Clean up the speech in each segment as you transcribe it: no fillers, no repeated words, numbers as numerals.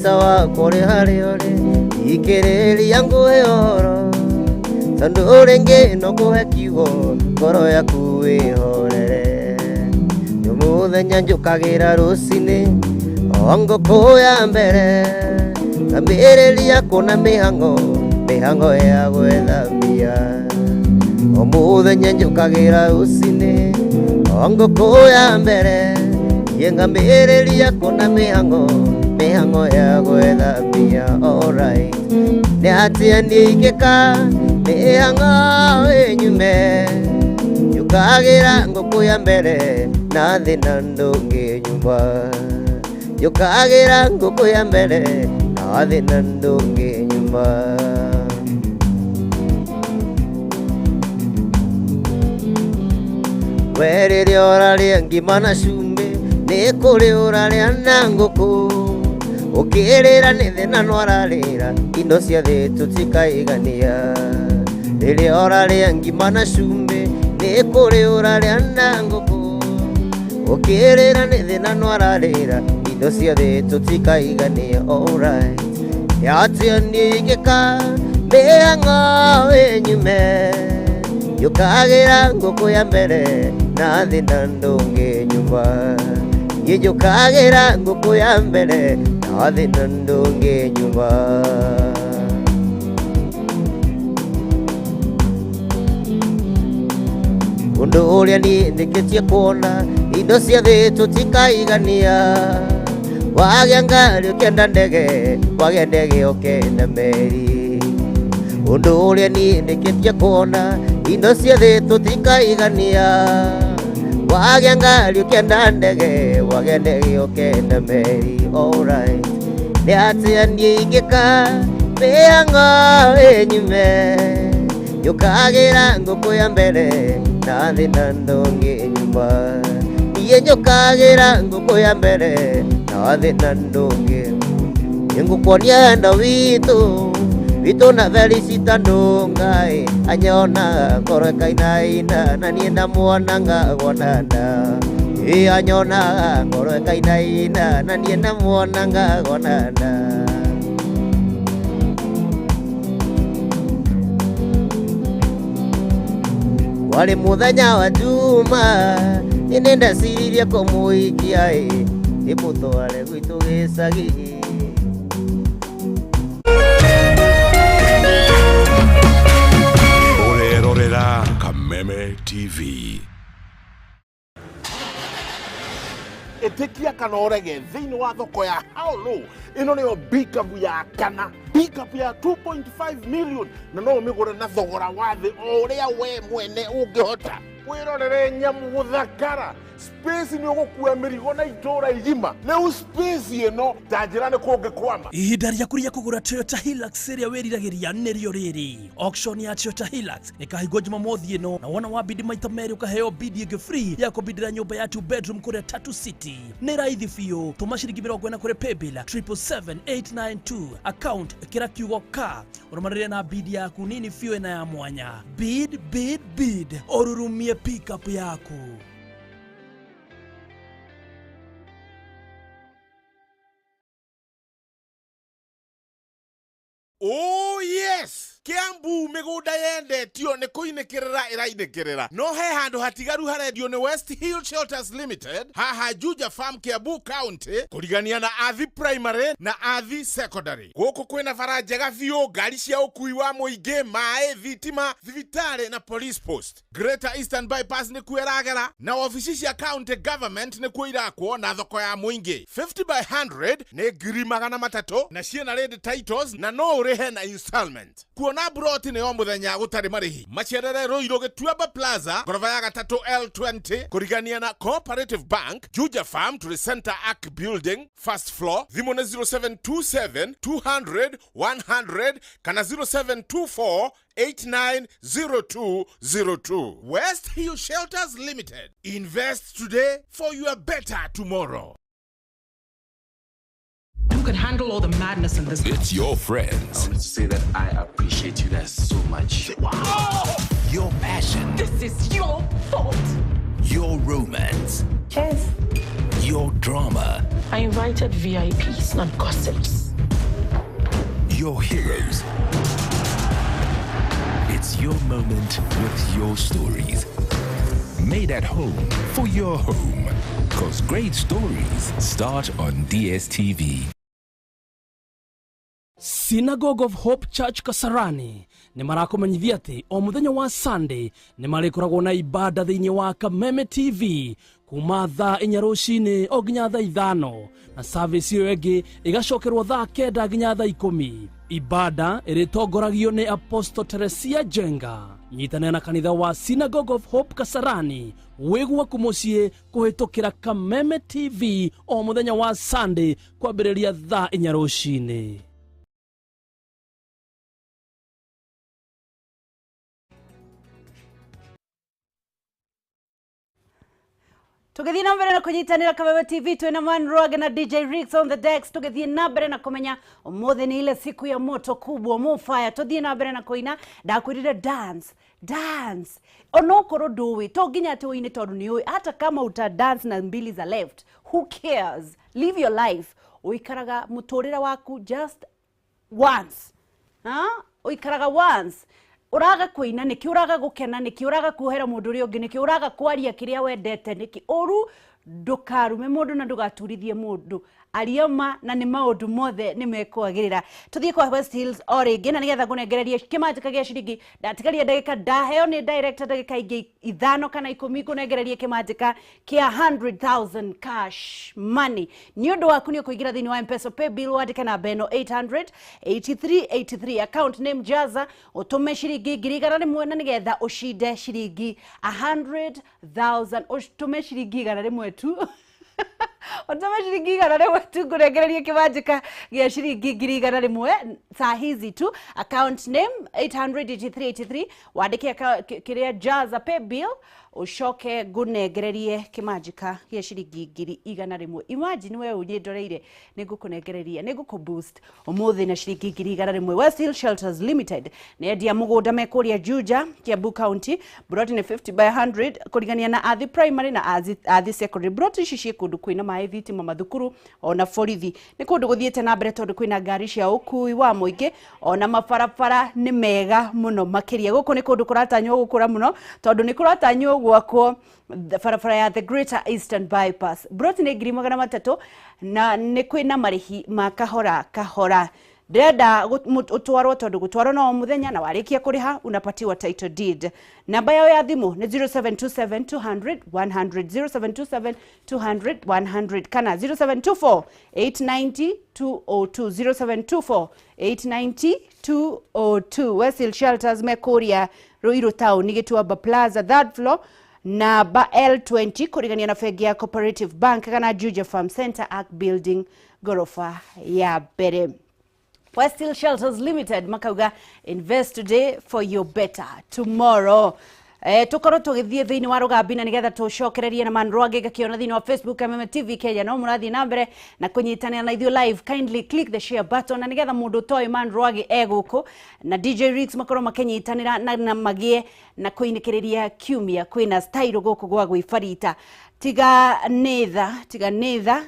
Mũrata wakwa ũrĩ harĩa ũrĩ ikĩrĩria nguhe ũhoro tondũ rĩngĩ no kũhe kiugo ngoro yaku ĩhorere. Nĩ mũthenya njũkagĩra rũcinĩ o ngũkũ ya mbere ngambĩrĩria kuona mĩhang'o mĩhang'o ya gwetha mbia. O mũthenya njũkagĩra rũcinĩ o ngũkũ ya mbere niĩ ngambĩrĩria kuona mĩhang'o mĩhang'o ya gwetha mbia. Alright, nĩ atĩa niĩ ingĩka mĩhang'o ĩnyume njũkagĩra ngũkũ ya mbere na thĩna ndũngĩnyuma. Njũkagĩra ngũkũ ya mbere na thĩna ndũngĩnyuma. We rĩrĩa ũrarĩa ngima na cumbĩ nĩ kũrĩ ũrarĩa na ngũkũ ũkĩrĩra nĩ thĩna nwararĩra indo cia thĩ tũtikaigania. Rĩrĩa ũrarĩa ngima na cumbĩ nĩ kũrĩ ũrarĩa na ngũkũ ũkĩrĩra nĩ thĩna nwararĩra indo cia thĩ tũtikaigania. Alright, nĩ atĩa niĩ ingĩka mĩhang'o ĩnyume njũkagĩra ngũkũ ya mbere na thĩna ndũngĩnyuma. Niĩ njũkagĩra ngũkũ ya mbere na thĩna ndũngĩnyuma. Ũndũ ũrĩa niĩ ndĩkĩtie kuona indo cia thĩ tũtikaigania. Wagĩa ngari ũkĩenda ndege wagĩa ndege ũkĩenda meri. Ũndũ ũrĩa niĩ ndĩkĩtie kuona indo cia thĩ tũtikaigania. Wagĩa ngari ũkĩenda ndege wagĩa ndege ũkĩenda meri. Alright, nĩ atĩa niĩ ingĩka mĩhang'o ĩnyume njũkagĩra ngũkũ ya mbere na thĩna ndũngĩnyuma. Niĩ njũkagĩra ngũkũ ya mbere na thĩna ndũngĩ. Nĩngũkuonia wendo witũ witũ na Felicita Ndũngai anyonaga ngoro ĩkainaina na niĩ ndamuona ngagwa nda. Ĩ anyonaga ngoro ĩkainaina na niĩ ndamuona ngagwa nda. Warĩ mũthenya wa Juma niĩ nĩndeciririe kũmũhikia ĩ ndĩmũtware gwitũ gĩcagi. Ũrerorera Kameme TV. Ĩtĩkia kana ũrege thĩinĩ wa thoko ya How Low ĩno nĩyo pickup ya kana pickup ya 2.5 million na no ũmĩgũre na thogora wa thĩ o ũrĩa we mwene ũngĩhota. Wĩrorere nyamu gũthakara space nĩ ũgũkua mĩrigo na itũra igima rĩu space ĩno ta njĩra nĩ kũngĩkwama. Ihinda rĩaku rĩa kũgũra Toyota Hilux ĩrĩa wĩriragĩria nĩrĩo rĩrĩ. Auction ya Toyota Hilux ĩkahingwo Jumamothi ĩno na wona wabidi maita merĩ ũkaheo bidi ĩngĩ free ya kũbindĩra nyũmba ya 2 bedroom kũrĩa Tatu City. Nĩ raithi biũ, tũma ciringi 40 kũrĩ paybill 777892 account ĩkĩra kiugo ka ũrũmanĩrĩre na bidi yaku nini biũ ĩna ya mwanya. Bid bid bid ũrurumie pickup yaku. Oh yes, Kiambu mĩgũnda yendetio nĩ kũinĩkĩrĩra ĩrainĩkĩrĩra no he handũ hatigaru harendio nĩ West Hill Shelters Limited haha Juja Farm Kiambu County kũrigania na Athi Primary na Athi Secondary. Gũkũ kwĩna bara njega biũ, ngari cia ũkui wa mũingĩ, maĩ, thitima, thibitarĩ na police post. Greater Eastern Bypass nĩkuo ĩragera na wabici cia county government nĩkuo irakwo na thoko ya mũingĩ. 50 by 100 nĩ 300,000 na ciĩna ready titles na no ũrĩhe na installment. Kuona broti nĩ o mũthenya gũtarĩ marĩhi. Macerere Ruiru Gĩtuamba Plaza ngoroba ya gatatũ L20 kũrigania na Cooperative Bank Juja Farm to the Center Arc Building first floor. Thimũ nĩ 0727 200 100 kana 0724 890202. West Hill Shelters Limited. Invest today for your better tomorrow. Who could handle all the madness in this? It's your friends. I wanted to say that I appreciate you guys so much. Wow. Your passion. This is your fault. Your romance. Cheers. Your drama. I invited VIPs, not gossips. Your heroes. It's your moment with your stories. Made at home for your home. Because great stories start on DSTV. Synagogue of Hope Church Kasarani nĩ marakũmenyithia atĩ o mũthenya wa Sunday nĩ marĩkoragwo na ibada thĩinĩ wa Kameme TV kuma thaa 4 rũcinĩ o nginya thaa 5, na service ĩyo ĩngĩ ĩgacokerwo thaa 9 nginya thaa 10. Ibada ĩrĩtongoragio nĩ Apostle Teresia Jenga. Nyitanĩra na kanitha wa Synagogue of Hope Kasarani wĩ gwaku mũciĩ kũhĩtũkĩra Kameme TV o mũthenya wa Sunday kwambĩrĩria thaa 4 rũcinĩ. Tũgĩthiĩ na mbere na kũnyitanĩra Kameme TV, twĩna Man Rwage na DJ Rix on the decks. Tũgĩthiĩ na mbere na kũmenya ũmũthĩ nĩ ile siku ya moto kubwa mofire. Tũthiĩ na mbere na kũina. Ndakwĩrire dance dance, onokorwo ndũĩ, to nginya atĩ ũine tondũ nĩ ũĩ. Hata kama uta dance na mbili za left, who cares? Live your life. Ũikaraga mũtũrĩre waku just once. Ha, ũikaraga once. Ũraga kũina nĩkĩ? Ũraga gũkena nĩkĩ? Ũraga kuohera mũndũ ũrĩa ũngĩ nĩkĩ? Ũraga kwaria kĩrĩa wendete nĩkĩ? Ũru ndũkarume mũndũ na ndũgaturithie mũndũ. Aria ma na nĩ maũndũ mothe nĩ mekwagĩrĩra. Tũthiĩ kwa West Hills o rĩngĩ na nĩgetha ngũnengererie kĩmanjĩka gĩa ciringi. Ndatigaria ndagĩka, ndaheo nĩ director ndagĩka ingĩ 5 kana 10, ngũnengererie kĩmanjĩka kĩa 100,000 cash money. Nĩ ũndũ waku nĩ ũkũingĩra thĩinĩ wa M-Pesa pay bill, wandĩke namba ĩno 800 83 83, account name Jaza, ũtũme ciringi 100,000 na nĩgetha ũcinde ciringi 100,000. Ũtũme ciringi 100 tu, ũtũme ciringi 100 tu, ngũnengererie kĩmanjĩka gĩa ciringi 100,000 saa hizi tu. Account name 88383, wandĩke kĩrĩa Jaza pay bill, ũcoke ngũnengererie kĩmanjĩka gĩa ciringi 100,000. Imagine we ũnyĩndoreire, nĩ ngũkũnengereria, nĩ ngũkũ boost ũmũthĩ na ciringi 100,000. West Hill Shelters Limited nĩ endia mũgũnda me kũrĩa Juja, Kiambu County. Broti nĩ 50 by 100 kũrigania na Athi Primary na Athi Secondary. Broti ici ciĩ kũndũ kwĩna maĩ, thitima, mathukuru ona borithi. Nĩ kũndũ gũthiĩte na mbere tondũ kwĩna ngari cia ũkui wa mũingĩ, ona mabarabara nĩ mega mũno makĩria. Gũkũ nĩ kũndũ kũratanywo gũkũra mũno tondũ nĩ kũratanywo gwakwo barabara ya the Greater Eastern Bypass. Broti nĩ 300,000 na nĩ kwĩna marĩhi ma kahora kahora. Ndĩrenda ũtwarwo tondũ gũtwarwo no mũthenya, na warĩkia kũrĩha unapatiwa title deed. Namba yao ya thimũ nĩ 0727 200 100, 0727 200 100 kana 0724 890 202, 0724 890 202. Westhill Shelters mekũria Ruiru Town, Gĩtuamba Plaza, third floor, namba L20, kũrigania na bengi ya Cooperative Bank kana Juja Farm Center Arc Building, gorofa ya mbere. Westhill Shelters Limited makauga invest today for your better tomorrow. Tukorwo tũgĩthiĩ thĩinĩ wa rũgambi na nĩgetha tũcokererie na Man Rwage ngakĩona thĩinĩ wa Facebook Kameme TV Kenya no mũrathiĩ na mbere na kũnyitanĩra na ithuĩ live. Kindly click the share button na nĩgetha mũndũ ũtoĩ Man Rwage e gũkũ na DJ Rix makorwo makĩnyitanĩra na magĩe na kũinĩkĩrĩria kiumia kwĩna style gũkũ gwa gwĩbarita. Tiga nĩ tha, tiga nĩ tha,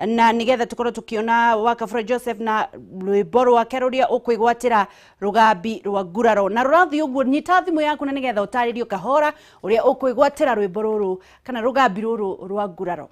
na nigetha tukorwo tukiona Wakabura Joseph na rwimbo rwake ruria ukwigwatira rugambi rwa nguraro na rurathi uguo. Nyita thimu yaku na nigetha utaririo kahora uria ukwigwatira rwimbo ruru kana rugambi ruru rwa nguraro.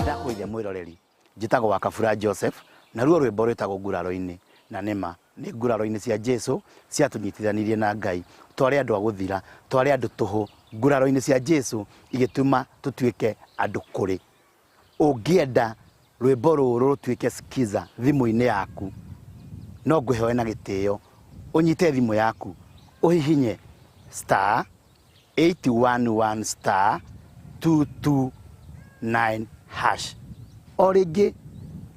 Ndakwĩria mwĩroreri, njĩtagwo Wakabura Joseph, na ruo rwĩmbo rwĩtagwo nguraro-inĩ, na nĩma nĩ nguraro-inĩ cia Jesu ciatũnyitithanirie na Ngai. Twarĩ andũ a gũthira, twarĩ andũ tũhũ, nguraro-inĩ cia Jesu igĩtũma tũtuĩke andũ kũrĩ. Ũngĩenda rwĩmbo rũrũ rũtuĩke skiza thimũ-inĩ yaku, no ngũhe na gĩtĩo ũnyite thimũ yaku ũhihinye star 811 star 229 hash. O rĩngĩ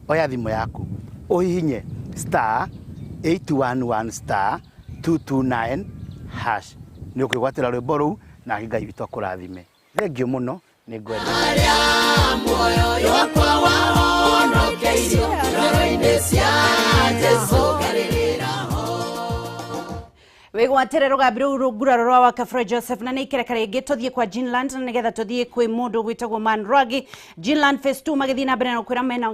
oya thimũ yaku ũhihinye star 811 star 229 hash, nĩ ũkwĩgwatĩra rwĩmbo rũu na Ngai witũ akũrathime. Thengiũ mũno, nĩ ngwenda. Muoyo wakwa. Wĩgwatĩre rũgambi rũu nguraro rwa Wakafura Joseph na nĩ ikereka rĩngĩ tũthiĩ kwa Ginland na nĩgetha tũthiĩ kwĩ mũndũ gwĩtagwo Man Rwagi. Ginland phase 2 magĩthiĩ na mbere na kwĩra mena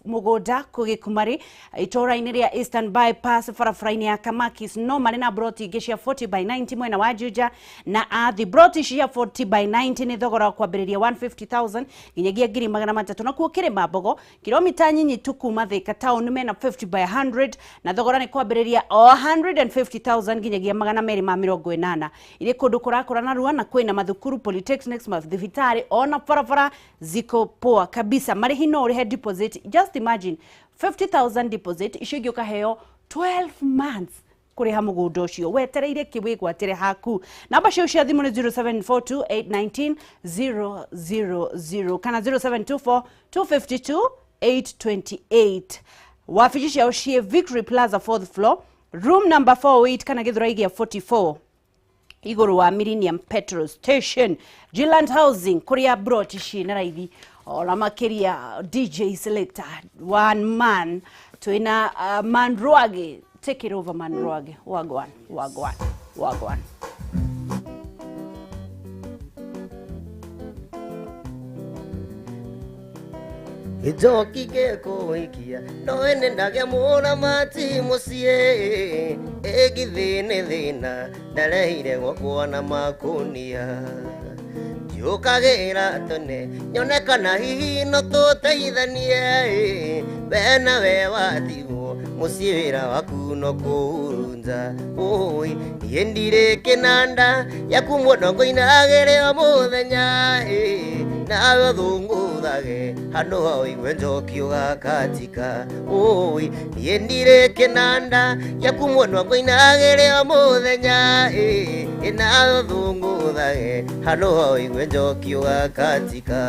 mũgũnda kũ Gĩkumari itũũra-inĩ rĩa Eastern Bypass barabara-inĩ ya Kamakis, no marĩ na broti ingĩ cia 40 by 90 mwena wa Juja na Athi. Broti cia 40 by 90 nĩ thogora wa kwambĩrĩria 150,000 nginyagia 300,000. Nakuo Kĩrĩma Mbogo kilomita nyinyi tu kuma Thika town mena 50 by 100 na thogora nĩ kwambĩrĩria o 150,000 nginyagia 280. Irĩ kũndũ kũrakũra narua na kwĩna mathukuru, polytechnics, mathibitarĩ ona barabara ziko poa kabisa. Marĩhi no ũrĩhe deposit, just imagine 50,000 deposit, icio ingĩ ũkaheo 12 months kũrĩha mũgũnda ũcio. Wetereire kĩ? Wĩgwatĩre haku. Namba cio cia thimũ nĩ 0742819000 kana 0724 252 828. Wabici ciao ciĩ Victory Plaza 4th floor, room number 408 kana Githurai gĩa 44 igũrũ wa Millennium Petrol Station. Giland Housing kũrĩa broti ciĩna raithi ona makĩria. DJ Selector one man twĩna Man Rwage. Take it over, Man Rwage. Wagwan, wagwan, wagwan. Njoki gekũikia no ene ndagĩa mũramati mũciĩ ĩgithĩ nĩ thĩna ndareheire gwakwa na makunia njũkagĩra tene nyone kana hihi no tũteithanie we na we watigwo mũciĩ wĩra waku no kũhurunja ũĩ niĩ ndirĩ kĩnanda yaku mũno ngũinagĩre o mũthenya nawe ũthũngũthage handũ ha ũigue njoki ũgakatika ũĩ niĩ ndirĩ kĩnanda yaku mũno ngũinagĩre o mũthenya nawe ũthũngũthage handũ ha ũigue njoki ũgakatika.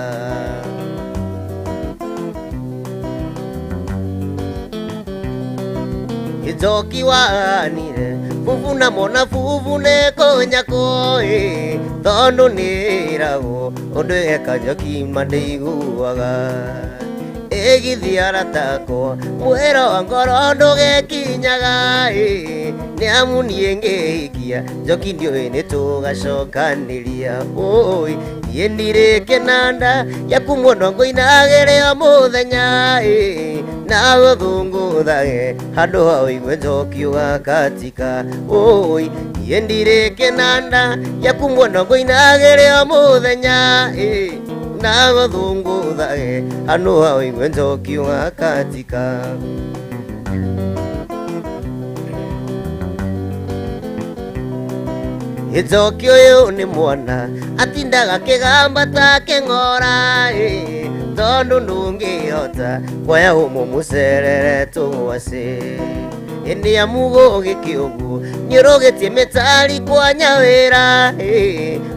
Njoki wanire bubu na mona bubu nĩ kũnyakwo tondũ nĩragwo ũndũ eka njoki ma ndĩiguaga ĩgĩthiĩ aratakwo mwĩra wa ngoro ndũgekinyaga nĩ amu niĩ ngĩhikia njoki ndiũĩ nĩ tũgacokanĩria ũĩ niĩ ndirĩ kĩnanda yaku mũno ngũinagĩre o mũthenya nawe ũthũngũthage handũ ha ũigue njoki ũgakatika ũĩ niĩ ndirĩ kĩnanda yaku mũno ngũinagĩre o mũthenya nawe ũthũngũthage handũ ha ũigue njoki ũgakatika. Njoki ũyũ nĩ mwana atindaga kĩgamba ta kĩng'ora tondũ ndũngĩhota kuoya ũmũ mũcerere tũgwacĩ nĩ amu gũgĩkĩ ũguo nĩũrũgĩtie mĩtari kwa nyawĩra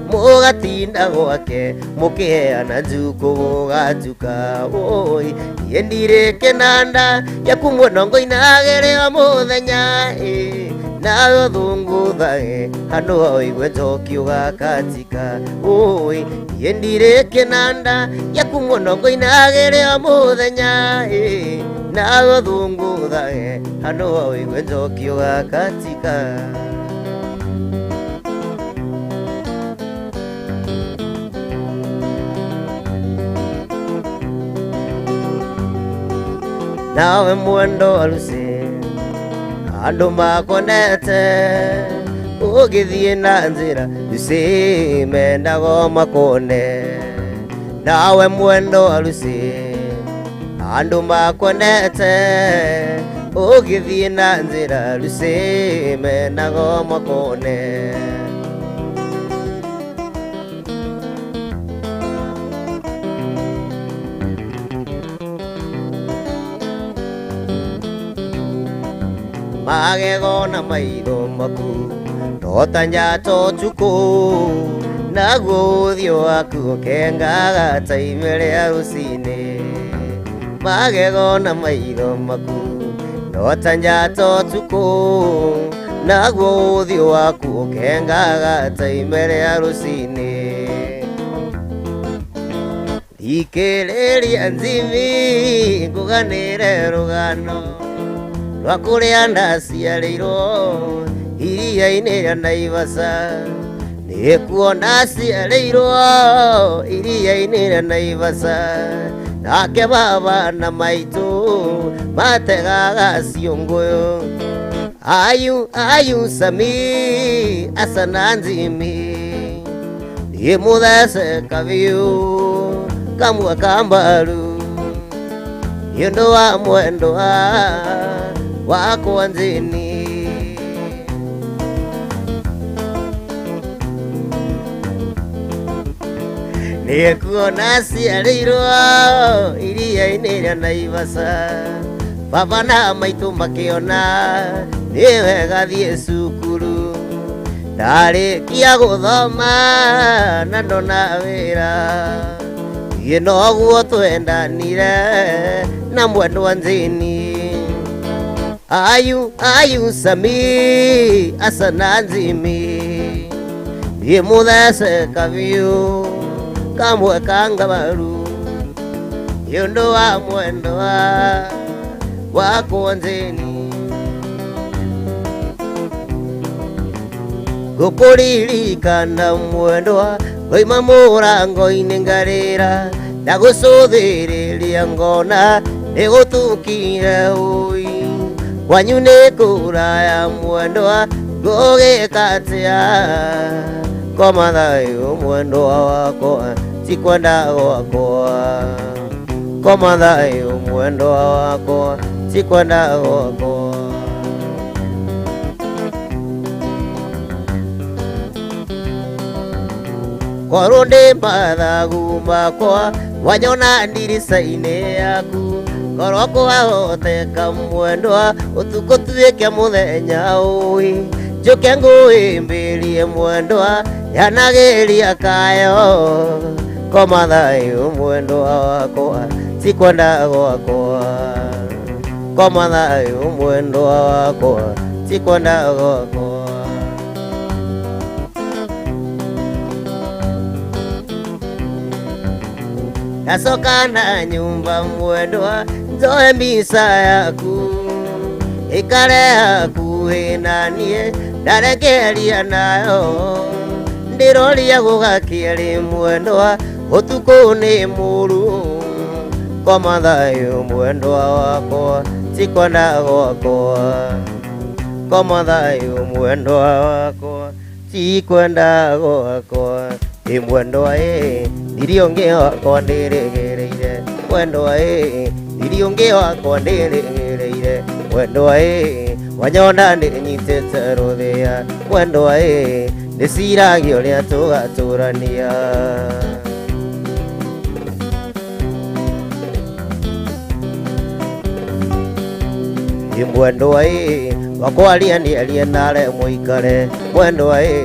mũgatinda gwake mũkĩheana njukũ gũgatuka ũĩ niĩ ndirĩ kĩnanda yaku mũno ngũinagĩre o mũthenya nawe ũthũngũthage handũ ha ũigue njoki ũgakatika ũĩ niĩ ndirĩ kĩnanda yaku mũno ngũinagĩre o mũthenya nawe ũthũngũthage handũ ha ũigue njoki ũgakatika. Nawe mwendo wa Lucy andũ makonete ũgĩthiĩ na njĩra Lucy mendago makone nawe mwendo wa Lucy andũ makonete ũgĩthiĩ na njĩra Lucy mendago makone. Magego na maitho maku no ta njata ũtukũ naguo ũthiũ waku ũkengaga ta ime rĩa rũcinĩ. Magego na maitho maku no ta njata ũtukũ naguo ũthiũ waku ũkengaga ta ime rĩa rũcinĩ. Thikĩrĩria nzimi ngũganĩre rũgano rwa kũrĩa ndaciarĩirwo iria-inĩ rĩa Naivasha nĩkuona ciarĩirwo iria-inĩ rĩa Naivasha nake baba na maitũ mategaga ciũngũyũ ayu ayu sami asana nzimi niĩ mũthece kabiũ kamwe ka mbaru nĩ ũndũ wa mwendwa wakwa nzini. Nĩkuona ciarĩirwo iria-inĩ rĩa Naivasha baba na maitũ makĩona nĩ wega thiĩ cukuru ndarĩkia gũthoma na ndona wĩra niĩ noguo twendanire na mwendwa nzini ayu ayu sami asana nzimi niĩ mũthece kabiũ kamwe ka ngabaru nĩ ũndũ wa mwendwa wakwa nzini ngũkũririkana mwendwa ngoima mũrango-inĩ ngarĩra ndagũcũthĩrĩria ngona nĩgũtukire ũi kwanyu nĩ kũraya mwendwa ngũgĩka atĩa koma thayũ mwendwa wakwa ti kwenda gwakwa koma thayũ mwendwa wakwa ti kwenda gwakwa. Korwo ndĩ mathagu makwa wanyona ndirica-inĩ yaku korwo kwahoteka mwendwa ũtukũ tuĩke mũthenya ũi njũke ngũĩmbĩrie mwendwa yanagĩria kayo koma thayũ mwendwa wakwa ti kwenda gwakwa koma thayũ mwendwa wakwa ti kwenda gwakwa. Ndacoka na nyumba mwendwa njoe mbica yaku ikare hakuhĩ na niĩ ndarekeria nayo ndĩroria gũgakĩarĩ mwendwa ũtukũ nĩ mũru koma thayũ mwendwa wakwa ti kwenda gwakwa koma thayũ mwendwa wakwa ti kwenda gwakwa ĩ mwendwa ĩ ndiri ũngĩ wakwa ndĩrĩgĩrĩire mwendwa ĩ ndiri ũngĩ wakwa ndĩrĩgĩrĩire mwendwa ĩ wanyona nĩnyitĩte rũthĩa mwendwa ĩ ndĩciragia ũrĩa tũgatũrania. Ĩ mwendwa ĩ wakwaria nĩarie nare mũikare mwendwa ĩ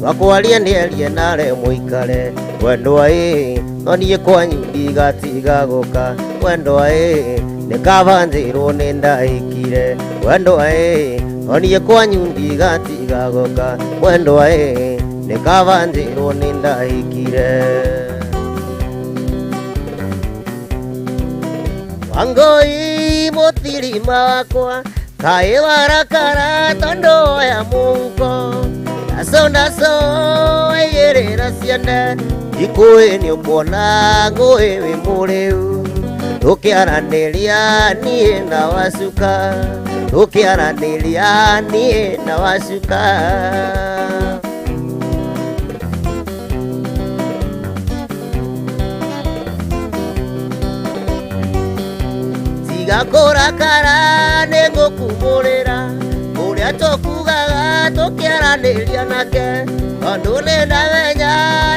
wakwaria nĩarie nare mũikare mwendwa ĩ no niĩ kwanyu ndigatiga gũka mwendwa ĩ nĩ kaba njĩrwo nĩ ndahikire mwendwa ĩ no niĩ kwanyu ndigatiga gũka mwendwa ĩ nĩ kaba njĩrwo nĩ ndahikire. Wangũi mũtirima wakwa kaĩ warakara tondũ woya mũhuko ndaco ndaco waigĩrĩra ciande ikũĩ nĩ ũkuona ngũĩ wĩ mũrĩu tũkĩaranĩria niĩ na wacuka tũkĩaranĩria niĩ na wacuka. Tiga kũrakara nĩ ngũkumũrĩra ũrĩa tũkugaga tũkĩaranĩria nake tondũ nĩ ndamenya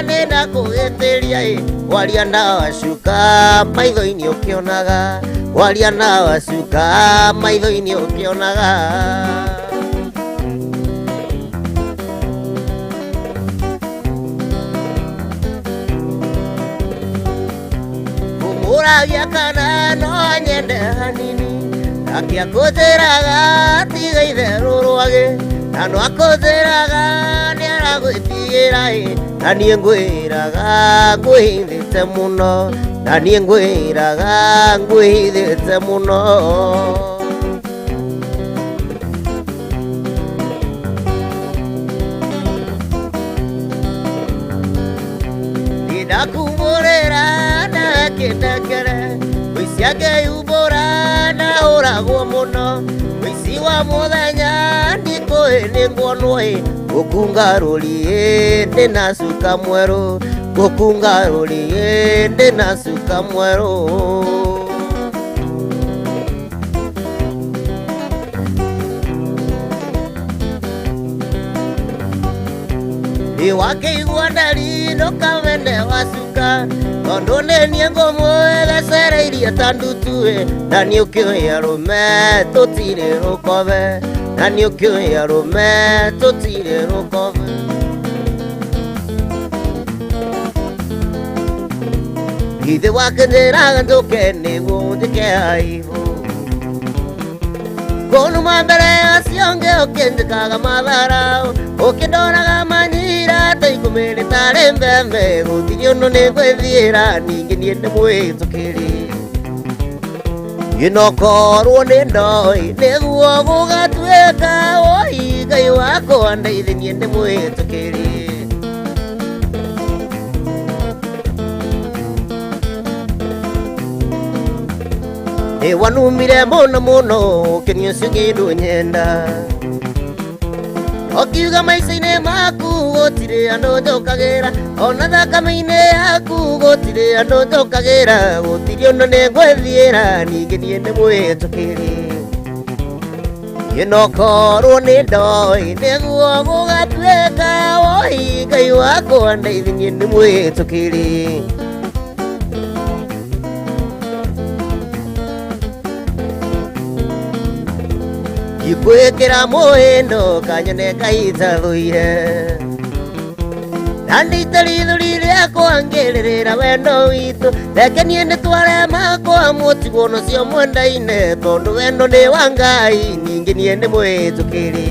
nĩ ndakũhĩtĩria ĩ kwaria na wacuka maitho-inĩ ũkĩonaga kwaria na wacuka maitho-inĩ ũkĩonaga. Kũmũragia kana no anyende hanini nake akũnjĩraga tiga itherũ rwagĩ na no akũnjĩraga nĩ aragwĩtigĩra ĩ na niĩ ngwĩraga ngwĩhithĩte mũno na niĩ ngwĩraga ngwĩhithĩte mũno. Ndakumũrĩra na kĩndekere Mũici angĩyumbũra na ũragwo mũno Mũici wa mũthenya ndikũĩ nĩnguonwo ĩ Gũkunga rũri ĩ ndĩna cuka mwerũ Gũkunga rũri ĩ ndĩna cuka mwerũ. Wakĩigua ndari ndũkamene wacuka tondũ nĩ niĩ ngũmwĩgecereirie ta ndutu-ĩ na nĩ ũkĩũĩ arũme tũtirĩ rũkobe na nĩ ũkĩũĩ arũme tũtirĩ rũkobe. Githĩ wakĩnjĩraga njũke nĩguo njĩke aibũ Konuma mbere acio angĩ ũkĩnjĩkaga matharau ũkĩndoraga manyira ta ikũmĩrĩ tarĩ mbembe gũtirĩ ũndũ nĩngwĩthiĩra ningĩ niĩ ndĩmwĩtũkĩri inokorwo nĩ ndoĩ nĩguo gũgatuĩka woi Ngai wakwa ndeithie niĩ ndĩmwĩtũkĩri. Wanumire mũno mũno ũkĩnyua ũcio kĩndũ nyenda ũkiuga maica-inĩ maku gũtirĩ andũ njũkagĩra ona thakame-inĩ yaku gũtirĩ andũ njũkagĩra gũtirĩ ũndũ nĩngwĩthiĩra ningĩ niĩ ndĩmwĩtũkĩri inokorwo nĩ ndoĩ nĩguo gũgatuĩka woi Ngai wakwa ndeithie niĩ ndĩmwĩtũkĩri. Ikwĩkĩra mũhĩndo kanyone kaitathũire na ndite rithũri rĩakwa ngĩrĩrĩra wendo witũ reke niĩ nĩtware makwa mũtigwo nocio mwendaine tondũ wendo nĩ wa Ngai ningĩ niĩ ndĩmwĩtũkĩri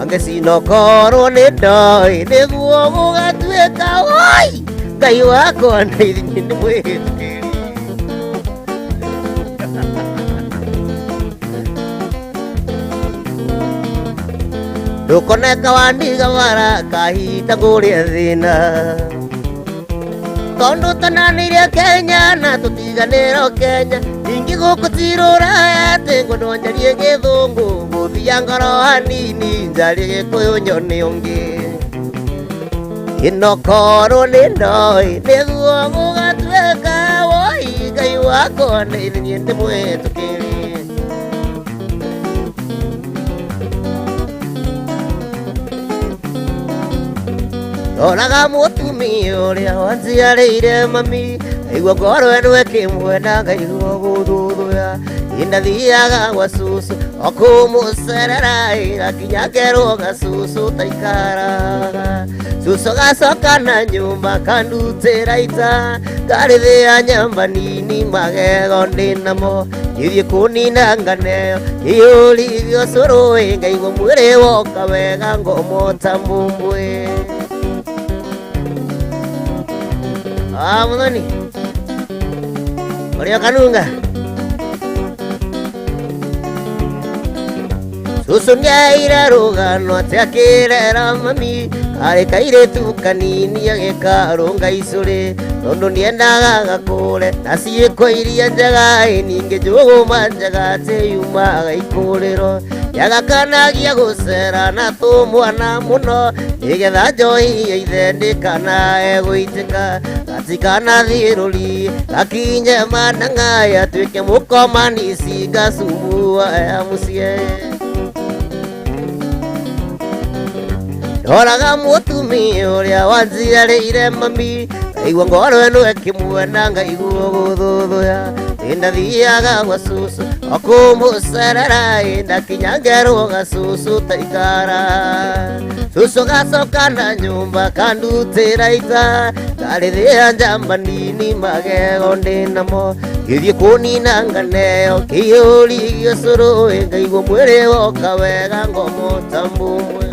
angĩcinokorwo nĩ ndoĩ nĩguo gũgatuĩka woi Ngai wakwa ndeithie niĩ ndĩmwĩtũkĩri. Ndũkoneka wandiga mara kahinda ngũrĩa thĩna tondũ tonanĩire Kenya na tũtiganĩro Kenya ningĩ gũkũ ti rũraya atĩ ngwendwo njarie gĩthũngũ ngũthia ngoro hanini njarie gĩkũyũ nyone ũngĩ inokorwo nĩ ndoĩ nĩguo gũgatuĩka woi Ngai wakwa ndeithie niĩ ndĩmwĩtũkĩri. Ndoraga mũtumia ũrĩa wanjiarĩire mami ngaigua ngoro ĩno ĩkĩmwenda ngaigua gũthũthũya indathiaga gwa cucu o kũmũcerera ngakinya ngerwo gacucu taikaraga cucu gacoka na nyũmba kandutĩra ita ngarĩthĩa nyamba nini magego ndĩnamo ngĩthiĩ kũnina nganeo ngĩiyũrithio cũrũ ngaigua mwĩrĩ woka wega ngomota mbumbui. Ah, Muthoni. Ũrĩa kanunga. Cucu nĩaire rũgano atĩ akĩrera mami karĩ kairĩtu kanini agĩkarũnga icũrĩ tondũ nĩendaga gakũre na ciĩko iria njega ĩ ningĩ njũgũma njega atĩ yumaga ikũrĩro yagakanagia gũcera na tũmwana mũno nĩgetha njohi ya ithe ndĩkanae gũitĩka gatikanathiĩ rũri gakinye manang'aya atuĩke mũkomani cinga cumbua ya mũciĩ. Ndoraga mũtumia ũrĩa wanjiarĩire mami ngaigua ngoro ĩno ĩkĩmwenda ngaigua gũthũthũya ndathiaga gwa cucu o kũmũcerera ndakinya ngerwo gacucu taikara cucu gacoka na nyũmba kandutĩra ita ngarĩthĩa njamba nini magego ndĩnamo ngĩthiĩ kũnina nganeo ngĩiyũrithio cũrũ ngaigua mwĩrĩ woka wega ngomota mbũmbwe.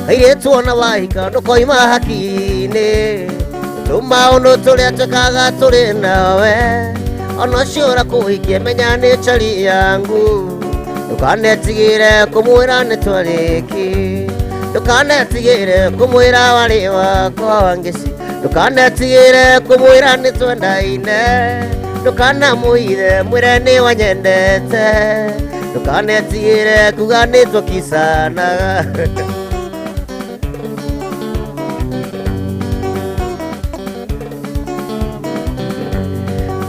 Kairĩtu ona wahika ndũkoima haki-inĩ tũmaũndũ tũrĩa twĩkaga tũrĩ nawe ona ũcio ũrakũhikia menya nĩ chari yangu Ndukanetigire kumwira nĩ twarĩki. Ndukanetigire kumwira warĩ wakwa wangeci. Ndukanetigire kumwira nĩ twendaine. Ndukanamuithe mwĩre nĩ wanyendete. Ndukanetigire kuga nĩ twakicanaga.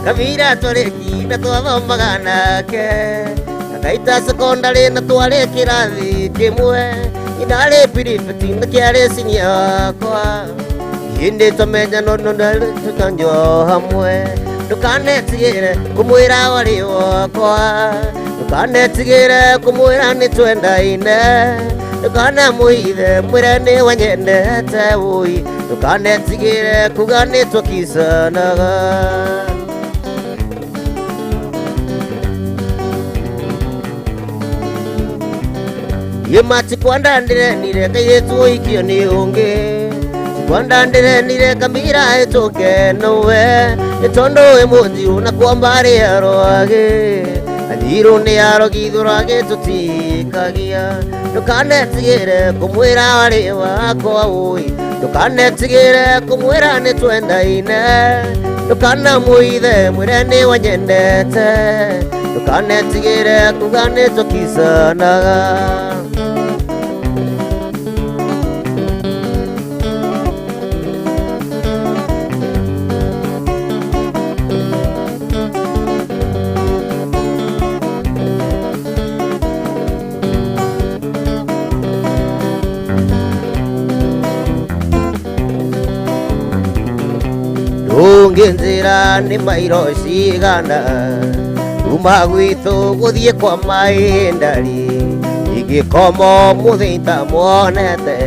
Kabira twarĩki na twathomaga nake. Akaita sekondari na twarĩ kĩrathi kĩmwe. Indarĩ piribiti na kĩarĩ sinia wakwa. Hĩndĩ twamenya no tũtanjo hamwe. Ndukanetigire kumwĩra warĩ wakwa. Ndukanetigire kumwĩra nĩ twendaine. Ndukanamuithe mwĩre nĩ wanyendete wũi. Ndukanetigire kuga nĩ twakicanaga. Yema tikwanda ndirenire kairĩtu ũikio nĩ ũngĩ. Tikwanda ndirenire kamira ĩtũke nowe. Nĩ tondũ wĩ mũthiũ na kwa mbarĩ ya rwagĩ. Athirũ nĩ arogi rwagĩ tũtikagia. Ndũkanetigĩre kũmwĩra warĩ wakwa ũi. Ndũkanetigĩre kũmwĩra nĩ twendaine. Ndũkanamuithe mwĩre nĩ wanyendete. Ndũkanetigĩre kuga nĩ tũkicanaga. Ndũngĩnjĩra nĩ mairo cigana kuma gwitũ gũthiĩ kwa maĩndari. Ingĩkoma ũmũthĩ itamuonete.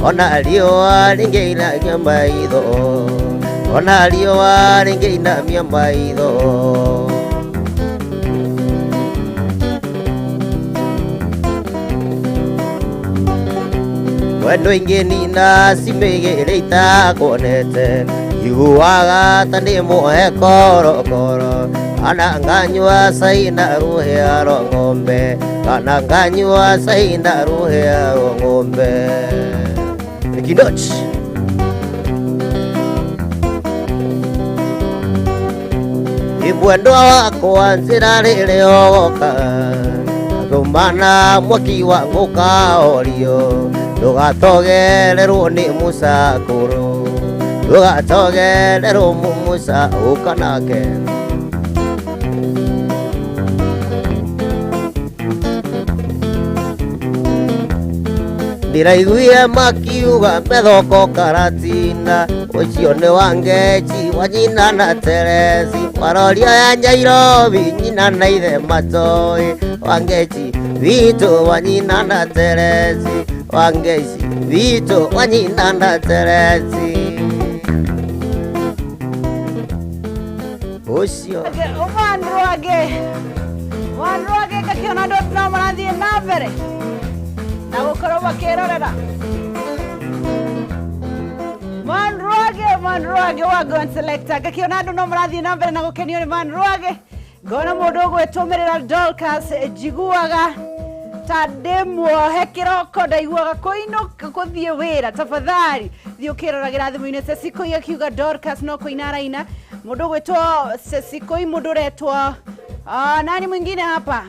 Ona riũa rĩngĩinamia maitho. Ona riũa rĩngĩinamia maitho. Wendo ingĩ nina cimĩgĩrĩ itakuonete. Iguaga ta ndĩ muohe korokoro. Kana nganyua cai na rũhĩa rwa ng'ombe. Kana nganyua cai na rũhĩa rwa ng'ombe. Nikinoch. Mwendwa wakwa njĩra rĩrĩ ogoka. Ndũmana mwaki wa ngũkaorio. Ndũgatogererwo nĩ mũcakũrũ. Ndũgatogererwo mũmũca ũka nake. Ndĩraiguire makiuga methoko karatina. Ũcio nĩ wa Ngeci wa nyina na Teresi. Waroria ya Nyairobi nyina na ithe matoĩ. Wa Ngeci witũ wa nyina na Teresi. Wa Ngeci witũ wa nyina na Teresi. Ũcio Wanrwage ngakiona andũ no marathiĩ na mbere na gũkorwo makĩrorera. Manrwage wa Go and Selector ngakiona andũ no marathiĩ na mbere na gũkenio nĩ Manrwage. Ngona mũndũ ũgwĩtũmĩrĩra Dorcas njiguaga ta ndĩ muohe kĩroko ndaiguaga kũinũka kũthiĩ wĩra. Tafadhali thiĩ ũkĩroragĩra thimũ-inĩ. Cecikoi akiuga Dorcas no kũina araina. Mũndũ ũgwĩtwo Cecikoi, mũndũ ũretwo nani mwingine hapa?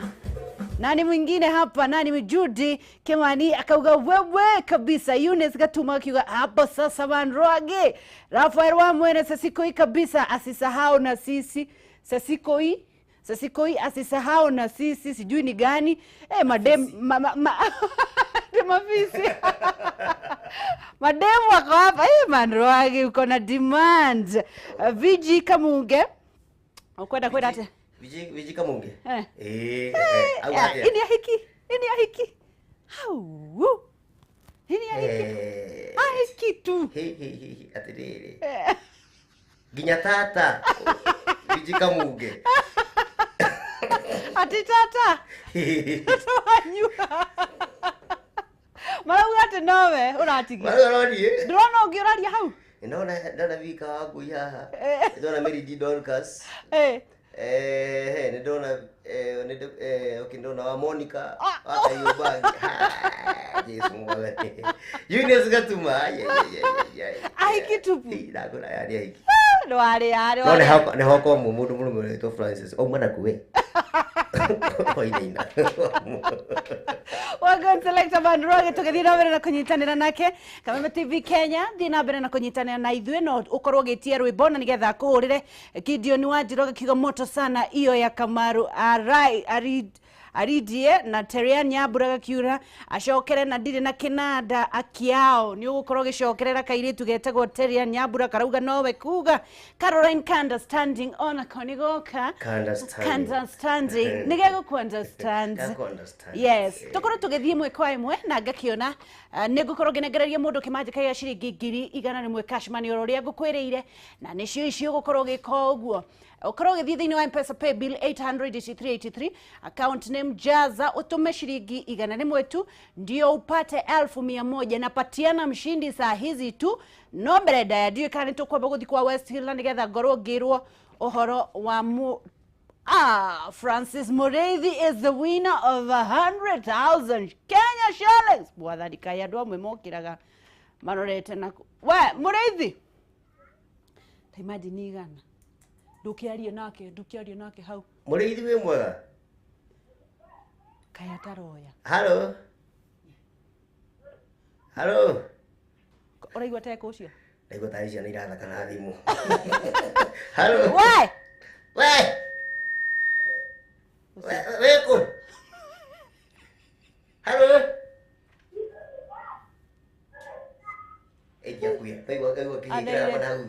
Nani mwingine hapa? Nani? Judy Kimani akauga wewe kabisa. Eunice Gatuma akiuga hapo sasa Manrwage. Rafael wa Mwene Cecikoi kabisa asisahau na sisi. Cecikoi asisahau na sisi. Sijui ni gani. Madem mafisi. Madem wako hapa. Manrwage uko na demand. Viji Kamunge. Ukwenda kwenda ate. Viji Kamunge. Ini ya hiki. Ini ya hiki. Hau. Ini ya hiki. Ahiki tu. He atiriri. Ginya tata. Viji Kamunge. Ati tata. Tata wanyu. Marauga atĩ nowe ũratigia. Marauga no niĩ. Ndũrona ũngĩ ũraria hau? Ndona Vika waku haha. Ndona Mary G Dorcas. Nĩ ndona okay, ndona wa Monica wa Kayumbangi. Jesu mwathani. Eunice Gatuma. Ahiki tupu. Ndakũra yarĩ ahiki. Ndwarĩ No nĩ hoko mũndũ mũrũme ũretwo Francis auma na kuwe. Oinaina. Wagon Selector Van Roge tũgĩthiĩ na mbere na kũnyitanĩra nake Kameme TV Kenya, thiĩ na mbere na kũnyitanĩra na ithuĩ, no ũkorwo ũgĩtia rwĩmbo na nĩgetha akũhũrĩre. Gideon Wanjiru akiuga moto sana iyo ya Kamaru arai aridie na Teria Nyambura gakiura acokere na ndirĩ na kĩnanda akiao nĩ ũgũkorwo ũgĩcokerera kairĩtu getagwo Teria Nyambura karauga nowe kuga Caroline Kanda standing onako nĩ goka Kanda standing nĩ gegũkũ understand. Gakũ understand. Yes, tũkorwo tũgĩthiĩ ĩmwe kwa ĩmwe na ngakiona nĩ ngũkorwo ngĩnengereria mũndũ kĩmanjĩka gĩa ciringi 100,000 cash money oro ũrĩa ngũkwĩrĩire, na nĩcio icio ũgũkorwo ũgĩka ũguo. Ũkorwo ũgĩthiĩ thĩinĩ wa M-Pesa pay bill 88383, account name Jaza, utume shilingi 100 tu ndio upate 100,000. Na patiana mshindi saa hizi tu, no mbere ndaya ndiũĩ kana nĩ tũkwamba gũthiĩ kwa West Hill na nĩgetha ngorwo ngĩrwo ũhoro wa mu Francis Mureithi is the winner of 100,000 Kenya shillings. Mwathani kaĩ andũ amwe mokĩraga marorete na we Mureithi, ta imagine igana ndũkĩarie nake, ndũkĩarie nake hau. Mũrĩithi wĩ mwega? Kaĩ ataroya. Halo. Halo. Ũraigua teko ũcio? Ndaigua tarĩ ciana irathaka na thimũ. Halo. We! We! Wĩkũ? Halo. Ĩngia kuya. Ndaigua kĩhĩkĩra na hau.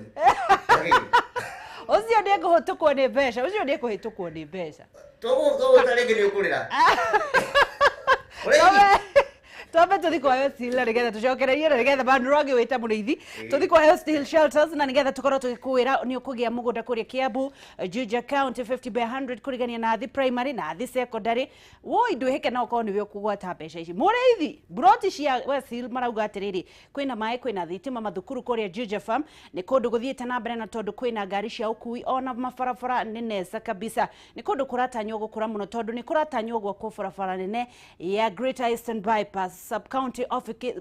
Ũcio nĩ ngũhĩtũkwo nĩ mbeca, ũcio nĩ ngũhĩtũkwo nĩ mbeca. Tũgũta rĩngĩ nĩ ũkũrĩra. Twambe tũthiĩ kwa West Hill na nĩgetha tũcokererie na nĩgetha Van Roge wĩta mũrĩithi. Tũthiĩ kwa West Hill Shelters na nĩgetha tũkorwo tũgĩkwĩra nĩ ũkũgĩa mũgũnda kũrĩa Kiambu, Juja County 50 by 100 kũrigania na Athi Primary na Athi Secondary. Woi ndwĩhĩke no ũkorwo nĩwe ũkũgwata mbeca ici. Mũrĩithi, broti cia West Hill marauga atĩrĩrĩ, kwĩna maĩ, kwĩna thitima, mathukuru kũrĩa Juja Farm nĩ kũndũ gũthiĩte na mbere na tondũ kwĩna ngari cia ũkui ona mabarabara nĩ nesa kabisa. Nĩ kũndũ kũratanywo gũkũra mũno tondũ nĩ kũratanywo gwakwo barabara nene ya Greater Eastern Bypass, sub-county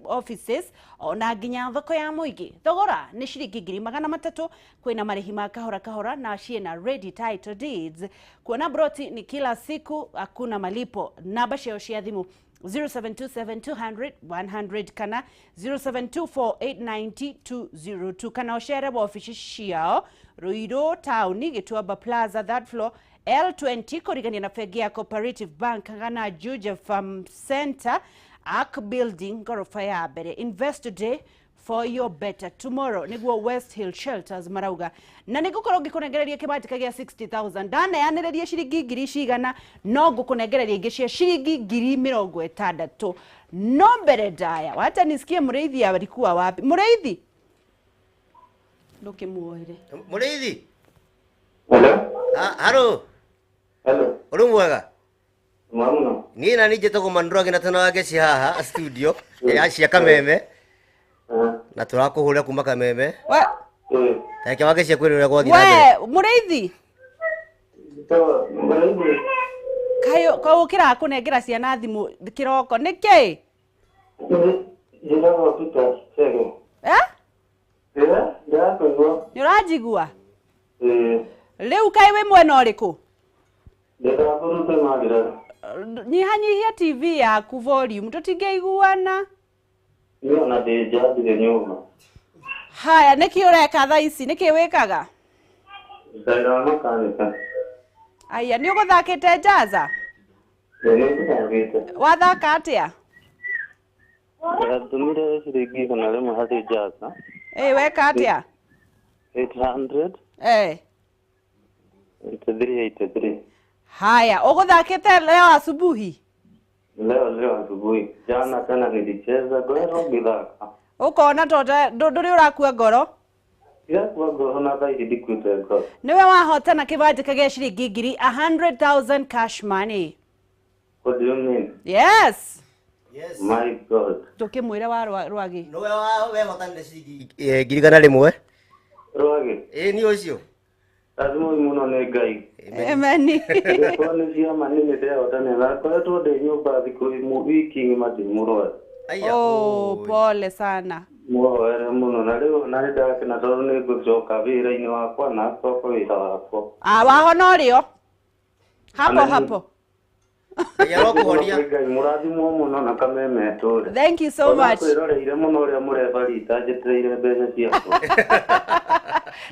offices ona nginya thoko ya mũingĩ. Thogora nĩ ciringi 300,000, kwĩna marĩhi ma kahora kahora na ciĩna ready title deeds. Kuona broti ni kila siku, hakuna malipo. Namba ciao cia thimũ 0727 200 100 kana 0724 890 202 kana ũcere wabici ciao Ruiru Town, Gĩtuamba Plaza, third floor L20 kũrigania na bengi ya Cooperative Bank kana Juja Farm Center Ark Building ngoroba ya mbere. Invest today for your better tomorrow niguo West Hill Shelters marauga. Na nĩngũkorwo ngĩkũnengereria kĩmanjĩka gĩa 60,000, ndaneanĩrĩria ciringi ngiri cigana, no ngũkũnengereria ingĩ cia ciringi 60,000. No mbere ndaya, wacha nisikie Mũrĩithi alikuwa wapi. Mũrĩithi, ndũkĩmuoere. Mũrĩithi. Hello. Halo. Hello. Ũrĩ mwega? Mwamuno. Niĩ na niĩ njĩtagwo Manrũage na tena wake haha studio ya cia Kameme na tũrakũhũrĩra kuma Kameme. We Take wake cia kwĩrĩra gwathiĩ na mbere. we Mũrĩithi, Mũrĩithi. kaĩ kaũkĩra kũnengera ciana thimũ kĩroko nĩkĩ? Njĩtagwo Peter Chege. Eh? Ndĩrakũigua. Nĩ ũranjigua? Ĩĩ. Rĩu kaĩ wĩ mwena ũrĩkũ? Ndĩrakũrute magĩra. Nyihanyihia TV yaku volume tũtingĩiguana. Niĩ ona ndĩ nja ndirĩ nyũmba. Haya, nĩkĩ ũreka thaa ici? Nĩkĩ wĩkaga? Ndaira makanika. Aya, nĩ ũgũthakĩte Jaza? Ĩĩ nĩngũthakĩte. Wathaka atĩa? Ndatũmire ciringi 100 harĩ Jaza. Ĩĩ, weka atĩa? 800. Eh. 83 83. Haya, ũgũthakĩte leo asubuhi? Leo asubuhi. Jana tena nilicheza ngoro ngĩthaka. Ũkona to ndũrĩ ũrakua ngoro? Ndirakua ngoro na thaa ici ndikuĩte ngoro. Nĩwe wahotana kĩbanjĩka gĩa ciringi 100,000 cash money. What do you mean? Yes. Yes. My God. Ndũkĩmwĩre wa Rwagĩ. Nĩwe wehotanire ciringi 100,000. Rwagĩ. Ĩĩ nĩ ũcio. Rathimwo mũno nĩ Ngai. Amen. Ngĩkorwo nĩ ciama nĩ ndĩrehotania na ngoretwo ndĩ nyũmba thikũ wiki ng'ima ndĩ mũrwaru. Oh, pole sana. Muoere mũno na rĩu na nĩ ndakena tondũ nĩ ngũcoka wĩra-inĩ wakwa na coka wĩra wakwa. Ah, wahona ũrĩo hapo Amen. hapo. Ngai mũrathimwo mũno na kameme tũre. Thank you so much. Kwĩroreire mũno ũrĩa mũrebarita njetereire mbeca ciakwa.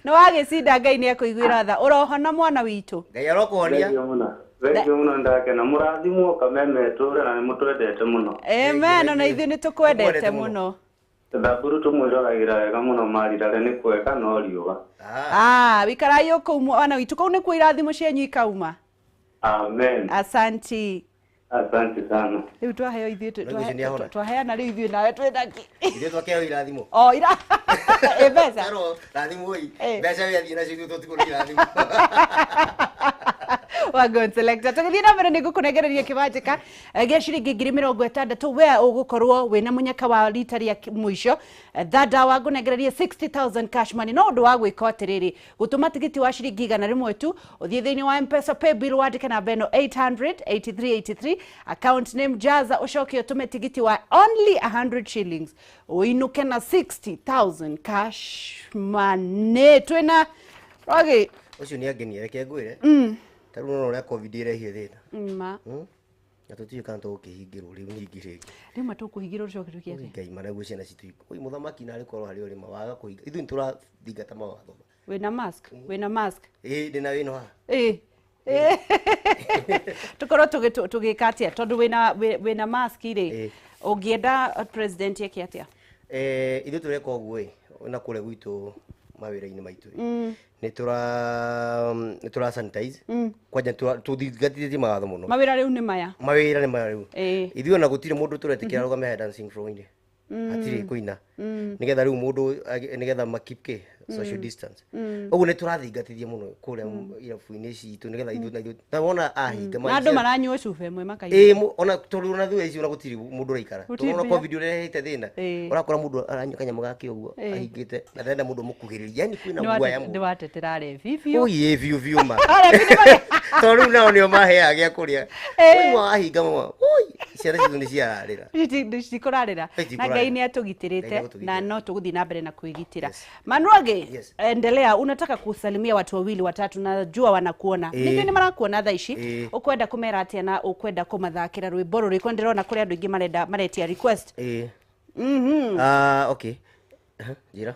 Nĩ wagĩcinda Ngai nĩ ekũiguĩra tha. Ũrohona mwana witũ. Ngai arokuhonia. Thank you mũno. Thank you mũno ndakena. Mũrathimwo kameme tũre na nĩ mũtwendete mũno. Amen. Ona ithuĩ nĩ tũkwendete mũno. Thamburu tũmwĩroragĩra wega mũno marirare nĩ kwega no riũa. Ah, wikarai kũu mwana witũ. Kũu nĩkuo irathimo cianyu ikauma. Amen. Asanti. Asante sana. Rĩu twaheo ithuĩ Rĩu ũcio nĩahona. twaheana rĩu ithuĩ nawe twĩnaki. Ithuĩ twakĩheo irathimo. O ira ĩ mbeca. Taro rathimo ĩ. Eh. Mbeca wĩathiĩ nacio ithuĩ tũtigũrwo irathimo. Wagon selector tũgĩthiĩ na mbere nĩ ngũkũnengereria kĩbanjĩka gĩa ciringi 60,000 we ũgũkorwo wĩna mũnyaka wa rita rĩa mũico. Thanda wa ngũnengereria 60,000 cash money no ũndũ wa gwĩka atĩrĩrĩ gũtũma tigiti wa ciringi 100 tu ũthiĩ thĩinĩ wa M-Pesa pay bill wandĩke namba ĩno 800 8383 account name Jaza ũcoke ũtũme tigiti wa only 100 shillings ũinũke na 60,000 cash money. Twĩna Rogi. Ũcio nĩ angenia reke ngwĩre. Ta rĩu nĩwona ũrĩa COVID ĩrehire thĩna. Ma. Na tũtiũĩ kana tũgũkĩhingĩrwo rĩu ningĩ rĩngĩ. Rĩu ma tũkũhingĩrwo tũcoke tũkie atĩa? Ngai ma naguo ciana citũ oi mũthamaki narĩ korwo harĩ ũrĩma waga kũhinga. Ithuĩ nĩtũrathingata mawatho. Wĩna mask? Wĩna mask? Ĩĩ ndĩna wĩno haha. Ĩĩ. Tũkorwo tũgĩka atĩa tondũ wĩna mask rĩ ũngĩenda president eke atĩa? Ithuĩ tũreka ũguo ĩ na kũrĩa gwitũ mawĩra-inĩ maitũ ĩ nĩ tũra sanitize kwanja tũthingatithĩtie mawatho mũno. Mawĩra rĩu nĩ maya. Mawĩra nĩ maya rĩu. Ĩĩ. Ithuĩ ona gũtirĩ mũndũ tũretĩkĩra arũgame haha dancing floor-inĩ. Hatirĩ kũina. Nĩgetha rĩu mũndũ nĩgetha ma keep kĩ social distance. Ũguo nĩ tũrathingatithia mũno kũrĩa irabu-inĩ citũ nĩgetha ithuĩ na ithuĩ na wona ahinga Na andũ maranyua cuba ĩmwe makaigua. Ĩĩ ona tondũ ona thutha ici ona gũtirĩ mũndũ ũraikara. Gũtirĩ Tondũ ona mbia. COVID ũrehete thĩna. Ĩĩ. Ũrakora mũndũ aranyua kanyamũ gake ũguo Ĩĩ. ahingĩte na ndarenda mũndũ ũmũkuhĩrĩrie. Yani kwĩna guoya mũno. Nĩ watetera arebi biũ. Oi ĩ biũ biũ ma. Arebi nĩ marĩ. Tondũ rĩu nao nĩo maheaga gĩa kũrĩa. Ĩĩ. Oi wahinga mama. Oi ciana citũ nĩ ciararĩra. Citikũrarĩra. Na Ngai nĩ atũgitĩrĩte na no tũgũthiĩ na mbere na kwĩgitĩra. Manwage, endelea, unataka kusalimia watu wawili watatu, najua wanakuona. Ningĩ nĩ marakuona thaa ici. Ũkwenda kũmera atĩa na ũkwenda kũmathakĩra rwĩmbo rũrĩkũ? Ndĩrona kũrĩ andũ aingĩ marenda maretia request. Ĩĩ. Okay. Njĩra.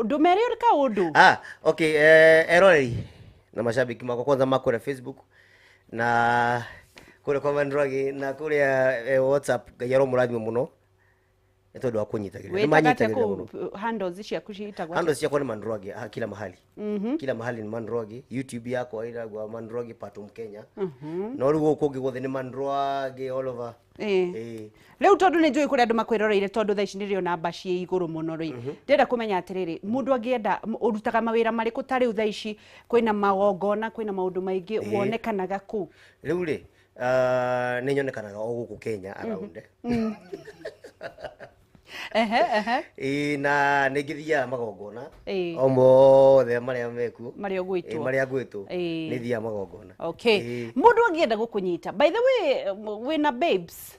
Ndũmere kaũndũ. Ah, okay, eroreri na mashabiki makwa kwanza ma kũrĩa Facebook na kũrĩa kwa Mandrwagi na kũrĩa WhatsApp Ngai aromũrathima mũno nĩ tondũ wa kũnyitagĩrĩra. Nĩ Wĩtaga atĩa manyitagĩrĩra mũno. kũu handles ciaku ciĩtagwo atĩa? Handles ciakwa nĩ Mandrwagi kila mahali. Kila mahali ni Mandrwagi. YouTube yakwa ĩragwa Mandrwagi Patum Kenya. No rĩu gũkũ kũngĩ guothe nĩ Mandrwagi all over. Ĩĩ. Rĩu tondũ nĩ njũĩ kũrĩa andũ makwĩroreire tondũ thaa ici nĩrĩo namba ciĩ igũrũ mũno rĩ ndĩrenda kũmenya atĩrĩrĩ mũndũ angĩenda ũrutaga mawĩra marĩkũ ta rĩu thaa ici kwĩna magongona kwĩna maũndũ maingĩ wonekanaga kũ? Rĩu rĩ nĩ nyonekanaga o gũkũ Kenya around. Ehe ehe. Ĩĩ na nĩ ngĩthiaga magongona Ĩĩ. o mothe marĩa mekuo. Marĩa ũgwĩtwo. Ĩĩ, marĩa ngwĩtwo. Ĩĩ. Nĩ thiaga magongona. Okay. Ĩĩ. Mũndũ angĩenda gũkũnyita by the way wĩna babes?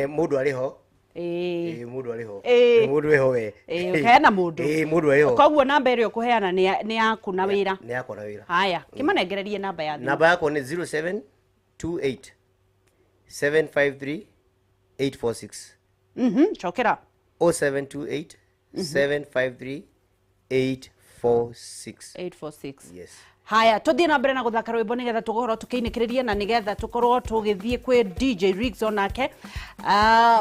Mũndũ arĩ ho. Ĩĩ. Ĩĩ mũndũ arĩ ho. Ĩĩ. Mũndũ wĩho we. Ĩĩ ũkeana mũndũ. Ĩĩ mũndũ arĩ ho. Koguo namba ĩrĩa ũkũheana nĩ yaku na wĩra. Nĩ yakwa na wĩra. Haya, kĩmanengererie namba ya thimũ. Namba yakwa nĩ 0728 753 846. Cokera. 0728 753 846. 846. Yes. Haya, tuthiĩ na mbere na gũthaka rwĩmbo nĩgetha tũgũkorwo tũkĩinĩkĩrĩria na nĩgetha tũkorwo tũgĩthiĩ kwĩ DJ Riggs onake.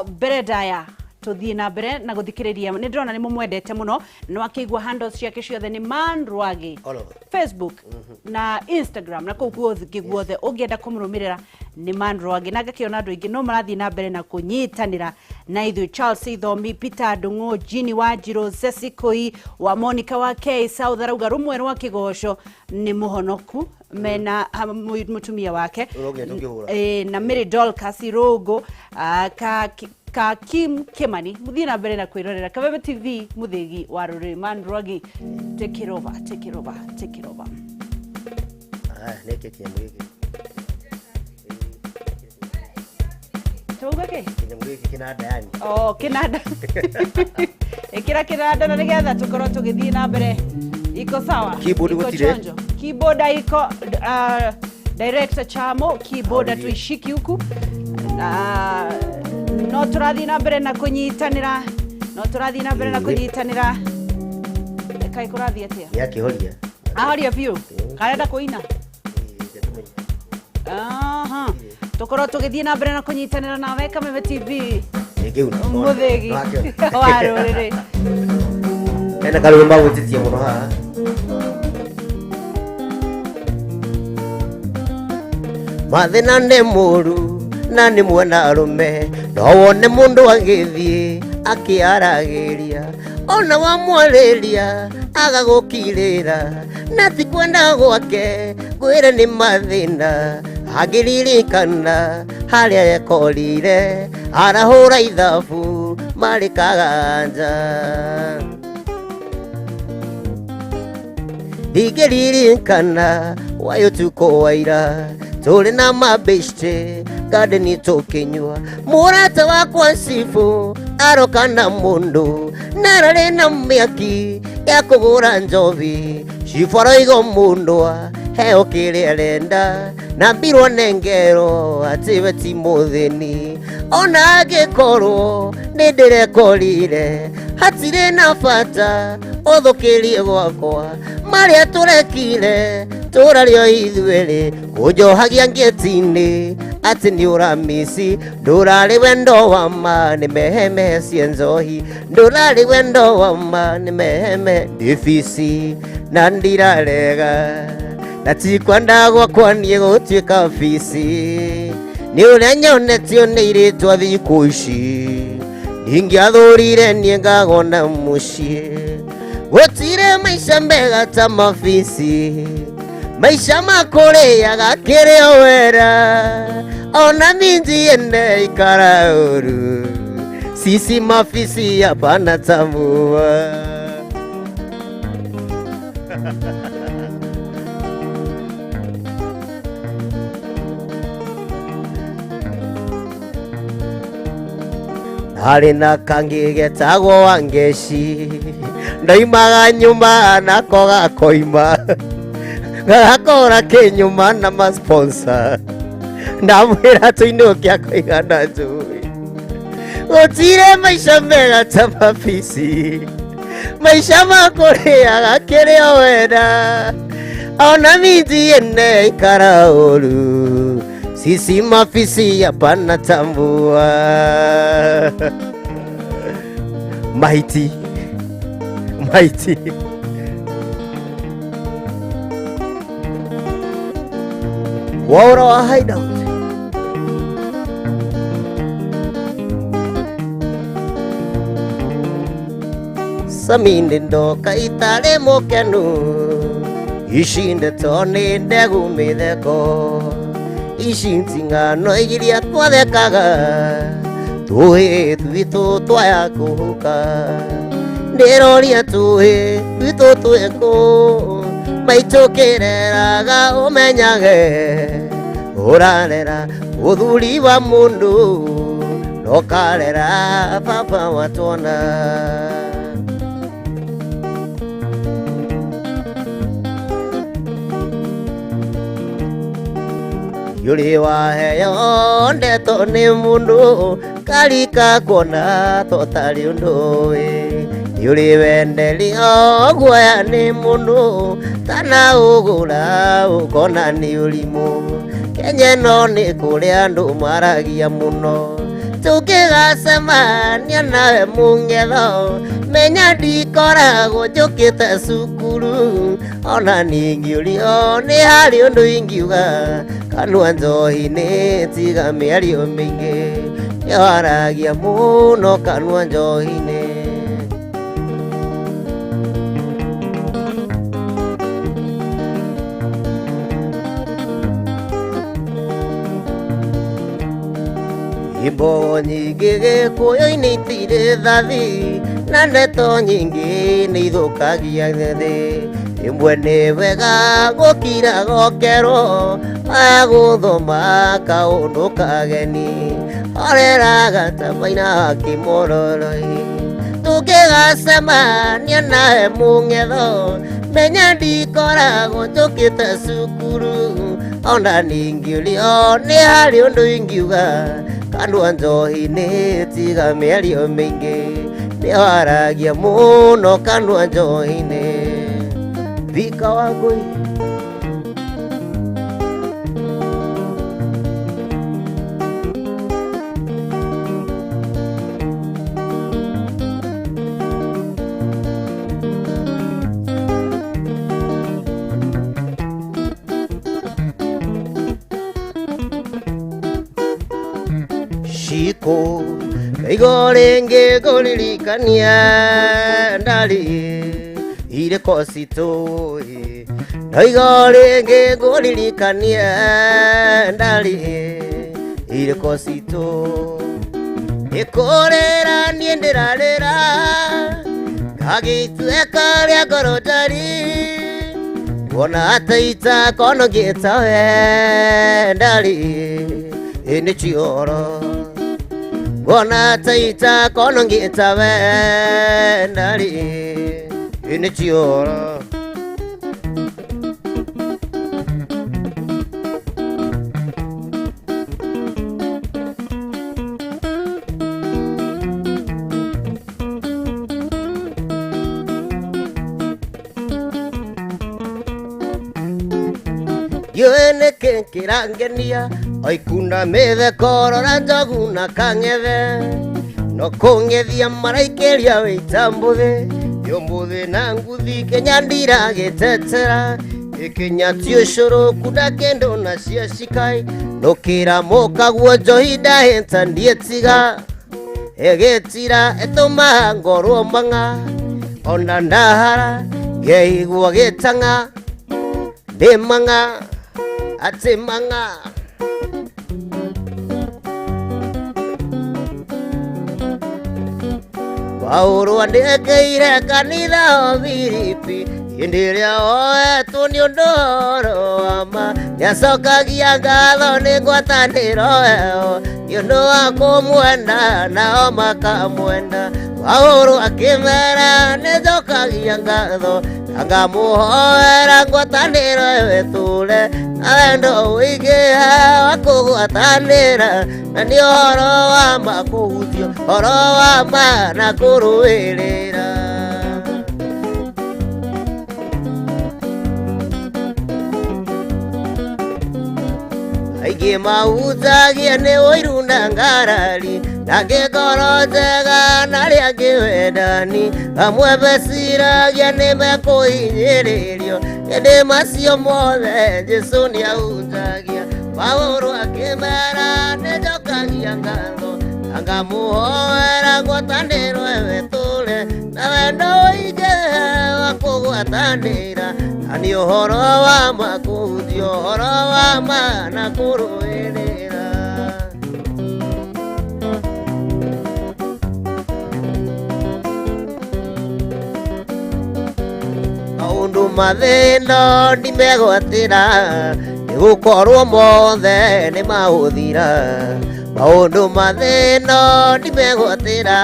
Mbere ndaya tuthiĩ na mbere na gũthikĩrĩria nĩ ndĩrona nĩ mũmwendete mũno na wakĩigua handles ciake ciothe nĩ Mandrwagi All over. Facebook na Instagram na kũu guothe guothe ũngĩenda kũmũrũmĩrĩra nĩ Mandrwagi na ngakĩona andũ aingĩ no marathiĩ na mbere na kũnyitanĩra na ithuĩ Charles Ithomi, Peter Ndung'u, Jini Wanjirũ, Ceci Koi wa Monica wa K South arauga rũmwe rwa kĩgoco nĩ mũhonoku mena mũtumia wake. Ũrogĩa tũkĩhũra. Na Mary Dorcas Irũngũ, ka Ka Kim Kimani muthie na mbere na kwirorera Kabebe TV muthigi wa ruriri Man Rwagi. Take it over, take it over, take it over. Ah, neke kinyamũ gĩkĩ. Tuuga kĩ? Kinyamũ gĩkĩ kĩnanda yani. Oh, kinanda. Ikira kinanda na nigetha tukorwo tugithie na mbere. Iko sawa. Keyboard iko gũtirĩ. chonjo. Keyboard iko director Chamo, keyboard Aurie. tuishiki huku. Na no turathie na mbere na kunyitanira. No turathie na mbere na Ĩĩ. kunyitanira. Kai kurathie atia? Nĩ akĩhoria. Ahoria biũ. Karenda kuina. Aha. Tukorwo tugithie na mbere na kunyitanira nawe Kameme TV. Nĩ kĩu. Muthigi wa rũrĩrĩ. Hena karwĩmbo gwĩtĩtie mũno haha. Mathĩna nĩ mũru na nĩ mwena arũme, no wone mũndũ agĩthiĩ akĩaragĩria, ona wamwarĩria agagũkirĩra, na ti kwenda gwake ngwĩre nĩ mathĩna, angĩririkana harĩa ekorire, arahũra ithabu marĩ kaganja. Ndingĩririkana wayo tukũ wa ira, tũrĩ na mabĩcĩ garden tũkĩnyua, mũrata wakwa Cibũ aroka na mũndũ nararĩ na mĩaki ya kũgũra njobi. Cibũ aroiga mũndũ heo kĩrĩa arenda, na mbirwo nengero atĩ we ti mũthĩni, ona angĩkorwo nĩ ndĩrekorire, hatirĩ na bata ũthũkĩrie gwakwa, marĩa tũrekire tũrario ithuerĩ, kũnjohagia ngĩti-inĩ atĩ nĩ ũramisi, ndũrarĩ wendo wa ma nĩ mehemehe cia njohi, ndũrarĩ wendo wa ma nĩ mehemehe ndĩbici na ndirarega, na ti kwenda gwakwa niĩ gũtuĩka bici, nĩ ũrĩa nyonetio nĩ irĩtwa thikũ ici, ndingĩathũrire niĩ ngagona mũciĩ, gũtirĩ maica mega ta mabici, maica makũrĩaga kĩrĩ o wera, ona minji ene ikara ũru, sisi mabici hapana tambua. Harĩ na kangĩ getagwo Wangeci, ndoimaga nyũmba nako gakoima, gagakora kĩnyũma na masponsa, ndamwĩra tũinũke akoigana njũĩ, gũtirĩ maica mega ta mabici, maica makũrĩaga kĩrĩ o wenda, ona minji ene ikara ũru, sisi mabici hapana tambua. Mahiti mahiti. Waura wa hideout. Saminde ndoka itarĩ mũkenu, ici ndeto nĩ ndegu mĩtheko, ici nting'ano iria twathekaga, tũhĩ twitũ twaya kũhuka, ndĩroria tũhĩ twitũ twĩkũ, maitũ kĩreraga ũmenyage, ũrarera mũthuri wa mũndũ, ndokarera baba wa twana. Yũrĩ waheo ndeto nĩ mũndũ, karika kuona tũtarĩ ũndũ ĩ, yũrĩ wenderio guoya nĩ mũndũ, kana ũgũra ũkona nĩ ũrimũ, Kenya ĩno nĩ kũrĩ andũ maragia mũno, tũngĩgacemania nawe mũng'etho, menya ndikoragwo njũkĩte cukuru, ona ningĩũrio nĩ harĩ ũndũ ingiuga, kanua njohi-inĩ tiga mĩario mĩingĩ, nĩwaragia mũno kanua njohi-inĩ. Mbogo nyingĩ gĩkũyũ-inĩ itirĩ thathi na ndeto nyingĩ nĩ ithũkagia thĩ. Rĩmwe nĩ wega gũkira gokerwo agũthoma kaũndũ kageni horeraga ta maina kĩmororoi. Tũngĩgacemania nawe mũng'etho menya ndikoragwo njũkĩte cukuru ona ningĩũrio nĩ harĩ ũndũ ingiuga kanua njohi nĩ tiga mĩario mĩingĩ nĩwaragia mũno kanua njohi-inĩ. Thika wa ngũi Shiko igo rĩngĩ ngũririkania ndarĩ irĩko citũ igo rĩngĩ ngũririkania ndarĩ irĩko citũ ĩkũrĩra niĩ ndĩrarĩra ngagĩtuĩka rĩa ngoro njari kuona atĩ itakonogĩta we ndarĩ ĩnĩ cioro kuona taita konongita we ndari ĩnĩ cioro. Ndiũĩ nĩkĩ kĩrangenia oikuna mĩtheko rora njogu na kang'ethe no kũng'ethia maraikĩria wĩita mbũthĩ yũmbũthĩ na nguthi kenya ndiragĩtetera ĩkinya ti ũcũrũ kunda kĩndũ nacio cikai nũkĩra mũkaguo njohi ndahĩta ndiĩtiga ĩgĩtira ĩtũmaga ngorwo mang'a ona ndahara ngeigua gĩtang'a ndĩ mang'a atĩ mang'a. Paũlũ andĩkĩire kanitha o Filipi hĩndĩ ĩrĩa oetwo nĩ ũndũ ũhoro wa ma nĩacokagia ngatho nĩ ngwatanĩro ĩyo nĩ ũndũ wa kũmwenda nao makamwenda. Paũlũ akĩmera nĩnjokagia ngatho na ngamũhoera ngwatanĩro ĩyo ĩtũũre na wendo ũingĩhe wa kũgwatanĩra na nĩ ũhoro wa ma kũhutio ũhoro wa ma na kũrũĩrĩra. Aingĩ mahutagia nĩ ũiru na ngarari na angĩ ngoro njega na arĩa angĩ wendani amwe meciragia nĩ mekũhinyĩrĩrio ĩndĩ macio mothe Jesũ nĩahunjagia. Paũlũ akĩmera nĩnjokagia ngatho na ngamũhoera ngwatanĩro ĩyo ĩtũũre na wendo ũingĩhe wa kũgwatanĩra na nĩ ũhoro wa ma kũhunjia ũhoro wa ma na kũrũĩrĩra. Maũndũ mathĩna ndimegwatĩra nĩgũkorwo mothe nĩ mahũthira. Maũndũ mathĩna ndimegwatĩra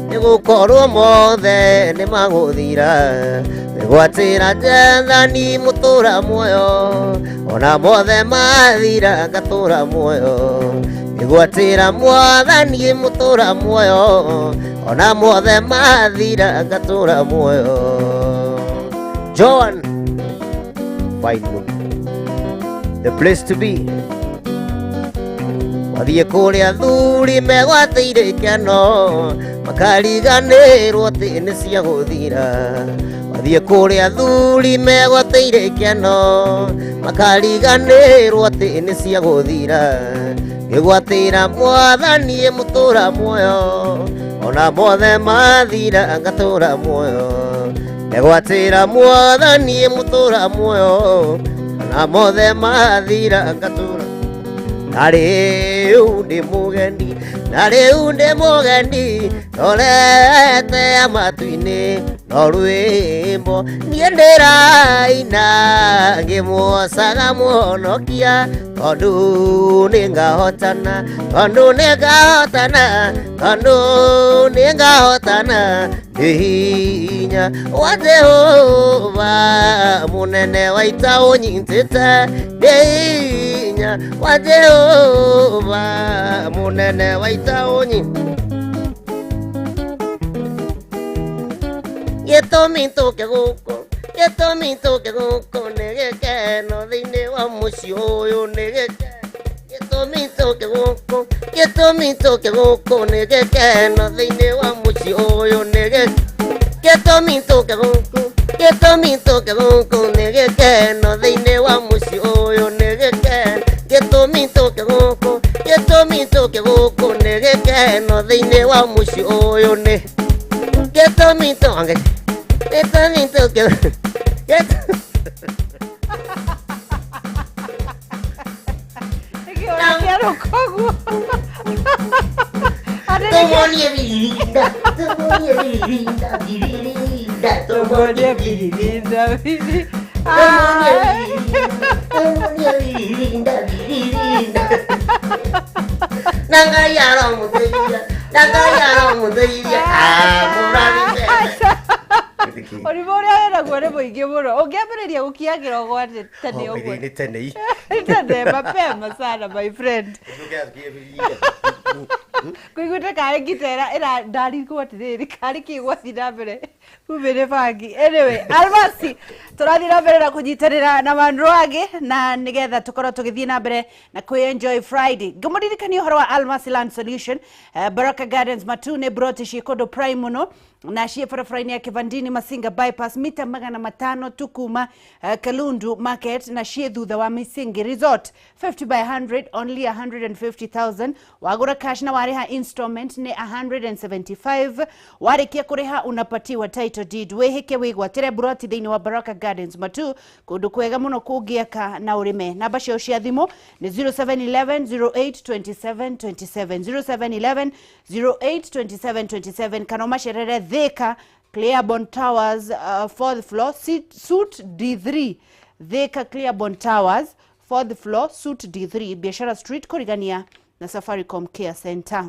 nĩgũkorwo mothe nĩ mahũthira. Ngwatĩra Njathani mũtũra muoyo ona mothe mathira ngatũra muoyo. Ngwatĩra Mwathani mũtũra muoyo ona mothe mathira ngatũra muoyo. Joan Fine, the place to be. Wathiĩ kũrĩa athuri megwatĩire ikeno makariganĩrwo atĩ nĩ cia gũthira. Wathiĩ kũrĩa athuri megwatĩire ikeno makariganĩrwo atĩ nĩ cia gũthira. Ngĩgwatĩra Mwathani mũtũra muoyo ona mothe mathira ngatũra muoyo. Ngĩgwatĩra Mwathani mũtũra muoyo ona mothe mathira ngatũra. Na rĩu ndĩ mũgeni, na rĩu ndĩ mũgeni, ndorete matu-inĩ no rwĩmbo niĩ ndĩraina ngĩmwocaga mũhonokia, tondũ nĩngahotana, tondũ nĩngahotana, tondũ nĩngahotana nĩ hinya wa Jehova mũnene wa ita ũnyitĩte, nĩ hinya wa Jehova mũnene wa ita ũnyitĩte. Gĩtũmi tũke gũkũ, gĩtũmi tũke gũkũ nĩ gĩkeno thĩinĩ wa mũciĩ ũyũ, nĩ gĩkeno. Gĩtũmi tũke gũkũ, gĩtũmi tũke gũkũ nĩ gĩkeno thĩinĩ wa mũciĩ ũyũ, nĩ gĩkeno. Gĩtũmi tũke gũkũ, gĩtũmi tũke gũkũ nĩ gĩkeno thĩinĩ wa mũciĩ ũyũ, nĩ gĩkeno. Gĩtũmi tũke gũkũ, gĩtũmi tũke gũkũ nĩ gĩkeno thĩinĩ wa mũciĩ ũyũ, nĩ gĩtũmi tũke, gĩtũmi tũke, Tũmonie biririnda, tũmonie biririnda, biririnda, tũmonie biririnda, tũmonie biririnda, biririnda. Na Ngai aromũteithia, na Ngai aromũteithia, amũrathime. Ũrimũ ũrĩa wĩnaguo nĩ mũingĩ mũno, ũngĩambĩrĩria gũkiagĩra ũgwate tene ũguo. Nĩ tene i. Tene mapema sana my friend. Kũiguĩte karĩ ngita ĩra ndarigwo atĩrĩrĩ karĩ kĩ gwathiĩ na mbere kumĩrĩ bangi. Anyway, Almasi tũrathiĩ na mbere na kũnyitanĩra na Manrwage na nĩgetha tũkorwo tũgĩthiĩ na mbere na kwĩ enjoy Friday. Ngũmũririkania ũhoro wa Almasi Land Solution, Baraka Gardens Matune broti ciĩ kũndũ prime mũno na ciĩ barabara-inĩ ya Kivandini Masinga bypass mita 500 tu kuma Kalundu Market na ciĩ thutha wa Misingi Resort 50 by 100 only 150,000. Wagũra cash na warĩha installment nĩ 175, warĩkia kũrĩha unapatiwa title deed. Wĩhĩke wĩgwatĩre broti thĩinĩ wa Baraka Gardens Matu, kũndũ kwega mũno kũngĩaka na ũrĩme. Namba ciao cia thimũ nĩ 0711 08 27 27, 0711 08 27 27, kana ũmacerere Thika Clearbon Towers, fourth floor, suite D3. Thika Clearbon Towers, fourth floor, suite D3, Biashara Street, kũrigania na Safaricom Care Center.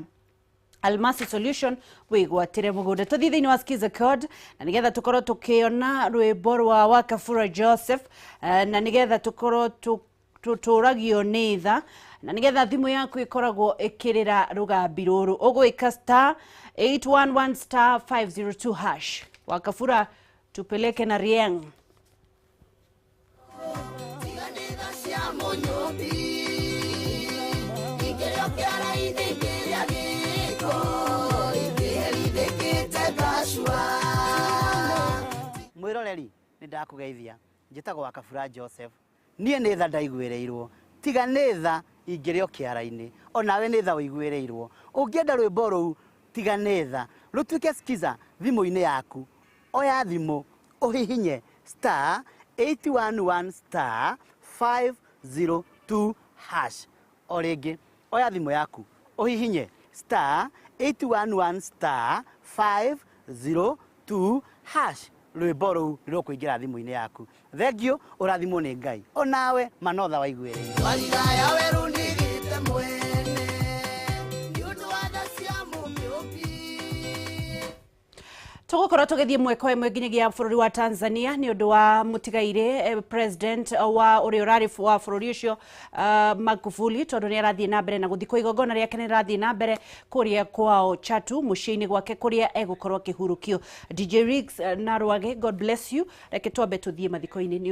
Almasi Solution wĩgwatĩre mũgũnda. Tũthiĩ thĩinĩ wa Skiza Code na nĩgetha tũkorwo tũkĩona rwĩmbo rwa Wakafura Joseph, na nĩgetha tũkorwo tũtũragio nĩ tha, na nĩgetha thimũ yaku ĩkoragwo ĩkĩrĩra rũgambi rũrũ, ũgwĩka star 811 star 502 hash. Wakafura tupeleke na Rieng. Mwĩroreri nĩ ndakũgeithia, njĩtagwo Wakabura Joseph. Niĩ nĩ tha ndaiguĩrĩirwo, tiga nĩ tha ingĩrĩ o kĩara-inĩ, onawe nĩ tha ũiguĩrĩirwo. Ũngĩenda rwĩmbo rũu tiga nĩ tha rũtuĩke skiza thimũ-inĩ yaku, oya thimũ ũhihinye star 811 star 502 hash. O rĩngĩ oya thimũ yaku ũhihinye star 811 star 502 hash, rwĩmbo rũu rũkũingĩra thimũ-inĩ yaku. Thengiũ, ũrathimwo nĩ Ngai, onawe manotha waiguĩrĩirwo. Walilaya weru ndigite mwene nĩ ũndũ wa tha cia mũmĩũmbi. Tũgũkorwo tũgĩthiĩ mweko ĩmwe nginyagia bũrũri wa Tanzania nĩ ũndũ wa mũtigairĩ president wa ũrĩa ũrarĩ wa bũrũri ũcio, Magufuli, tondũ nĩ arathiĩ na mbere na gũthikwo, igongona rĩake nĩ rĩrathiĩ na mbere kũrĩa kwao Chatu mũciĩ-inĩ gwake kũrĩa egũkorwo akĩhurũkio. DJ Riggs na Rwage, God bless you. Reke twambe tũthiĩ mathiko-inĩ nĩ